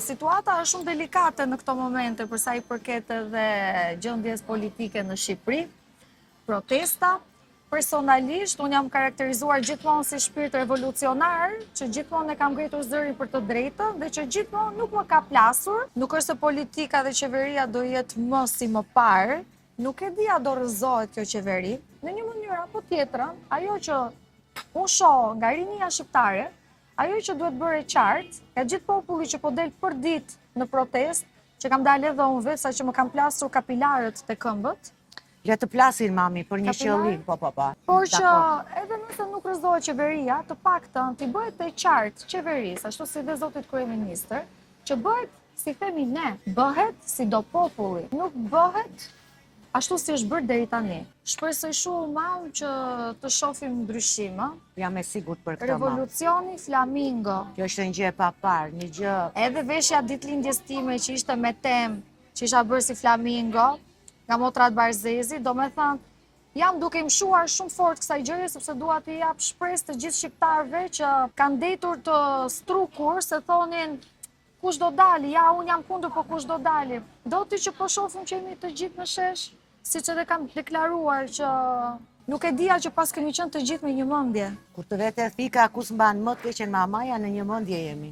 Situata është shumë delikate në këto momente për sa i përket edhe gjendjes politike në Shqipëri. Protesta. Personalisht, unë jam karakterizuar gjithmonë si shpirt revolucionar, që gjithmonë e kam ngritur zërin për të drejtën dhe që gjithmonë nuk më ka plasur. Nuk është se politika dhe qeveria do jetë më si më parë, nuk e di a do rrëzohet kjo qeveri. Në një mënyrë apo tjetrën, ajo që unë shoh nga rinia shqiptare, ajo që duhet bërë e qartë, nga gjithë populli që po del për ditë në protestë, që kam dalë edhe unë vetë, sa që më kanë plasur kapilarët te këmbët. Le të plasin mami për një Kapilar? qëllim, po po po. Por që Dakor. edhe nëse nuk rrëzohet qeveria, të paktën t'i bëhet e qartë qeverisë, ashtu si dhe zotit kryeministër, që bëhet si themi ne, bëhet si do populli, nuk bëhet ashtu si është bërë deri tani. Shpresoj shumë mam që të shohim ndryshim, ë? Jam e sigurt për këtë mam. Revolucioni Flamingo. Kjo është një gjë e paparë, një gjë Edhe veshja ditëlindjes time që ishte me temë, që isha bërë si flamingo, nga motrat Barzezi, do me thënë, jam duke i mshuar shumë fort kësaj gjëje, sepse dua t'i jap shpresë të gjithë shqiptarëve që kanë ndetur të strukur, se thonin, kush do dali, ja, unë jam kundër, po kush do dali. Do ti që po shohim që jemi të gjithë në shesh, siç edhe kam deklaruar që nuk e dija që pas kemi qenë të gjithë me një mendje. Kur të vete thika, ku s'mban më të keqen mamaja, në një mendje jemi.